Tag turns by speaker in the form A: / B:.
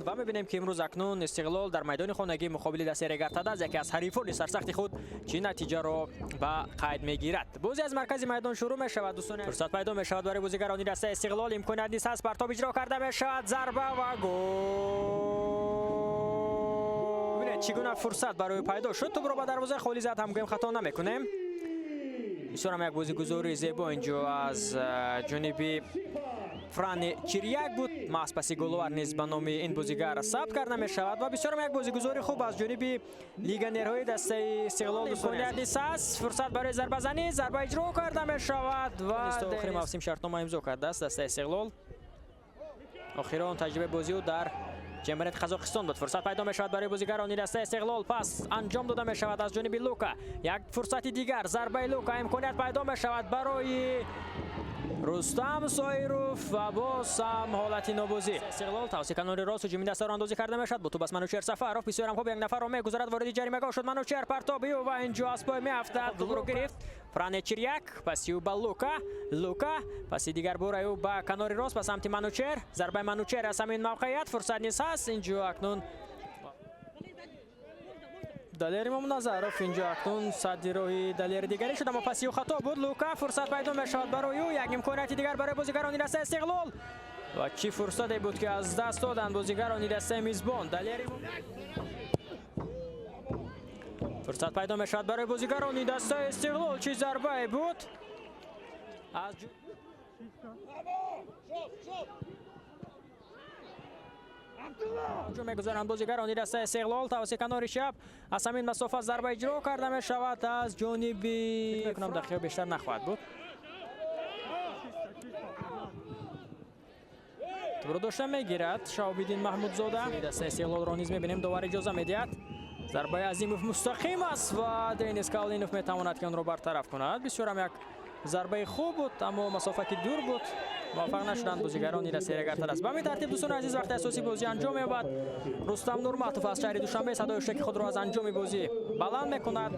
A: Ва мебинем, ки имрӯз акнун Истиқлол дар майдони хонагӣ муқобили дастаи Регар-ТадАЗ, яке аз ҳарифони сарсахти худ, чӣ натиҷаро ба қайд мегирад. Бозӣ аз маркази майдон шурӯъ мешавад, дӯстони. Фурсат пайдо мешавад барои бозигарони дастаи Истиқлол, имконият низ ҳаст, партоб иҷро карда мешавад, зарба ва гол! Бинед, чӣ гуна фурсат барои пайдо шуд, тӯбро ба дарвозаи холӣ зад ҳам гӯем, хато намекунем. Бисёр ҳам як бозигузории зебо инҷо аз ҷониби Франи Чиряк буд. Маҳз паси головар низ ба номи ин бозигар сабт карда мешавад ва бисёр ҳам як бозигузори хуб аз ҷониби легионерҳои дастаи Истиқлол. Имконият низ ҳаст, фурсат барои зарбазанӣ, зарба иҷро карда мешавад ва охири мавсим шартнома имзо кардааст дастаи Истиқлол. Охирон таҷрибаи бозиу дар чемпионати Қазоқистон буд. Фурсат пайдо мешавад барои бозигарони дастаи Истиқлол, пас анҷом дода мешавад аз ҷониби Лука. Як фурсати дигар, зарбаи Лука, имконият пайдо мешавад барои Рустам Соиров ва боз ҳам ҳолати нобозӣ. Истиқлол тавассути канори рост ҳуҷуми дастаро андозӣ карда мешавад. Бо тӯб аст Манучер Сафаров, бисёрам хуб, як нафарро мегузарад, вориди ҷаримагоҳ шуд Манучер, партоби ӯ ва инҷо аз пой меафтад. Тӯбро гирифт Фране Чиряк, паси ӯ ба Лука, Лука паси дигар бора ӯ ба канори рост, ба самти Манучер, зарбаи Манучер аз ҳамин мавқеият, фурсат низ ҳаст инҷо акнун. Далер Имомназаров инҷо акнун садди роҳи Далери дигарӣ шуд, аммо паси ӯ хато буд. Лука, фурсат пайдо мешавад барои ӯ, як имконияти дигар барои бозигарони дастаи Истиқлол ва чӣ фурсате буд, ки аз даст доданд бозигарони дастаи мизбон. Далери, фурсат пайдо мешавад барои бозигарони дастаи Истиқлол, чӣ зарбае буд аз ҳуҷум мегузаранд бозигарони дастаи Истиқлол тавассути канори чап, аз ҳамин масофа зарба иҷро карда мешавад аз ҷониби, мекунам, дақиқа бештар нахоҳад буд. Тӯбро дошта мегирад Шаҳобиддин Маҳмудзода. Дастаи Истиқлолро низ мебинем, довар иҷоза медиҳад. Зарбаи Азимов мустақим аст ва Денис Калинов метавонад, ки онро бартараф кунад. Бисёрам як зарбаи хуб буд, аммо масофа ки дур буд, муваффақ нашуданд бозигарони дастаи Регар-ТадАЗ. Ба ҳамин тартиб, дӯстони азиз, вақти асосии бозӣ анҷом меёбад. Рустам Нурматов аз шаҳри Душанбе садои ҳуштаки худро аз анҷоми бозӣ баланд мекунад.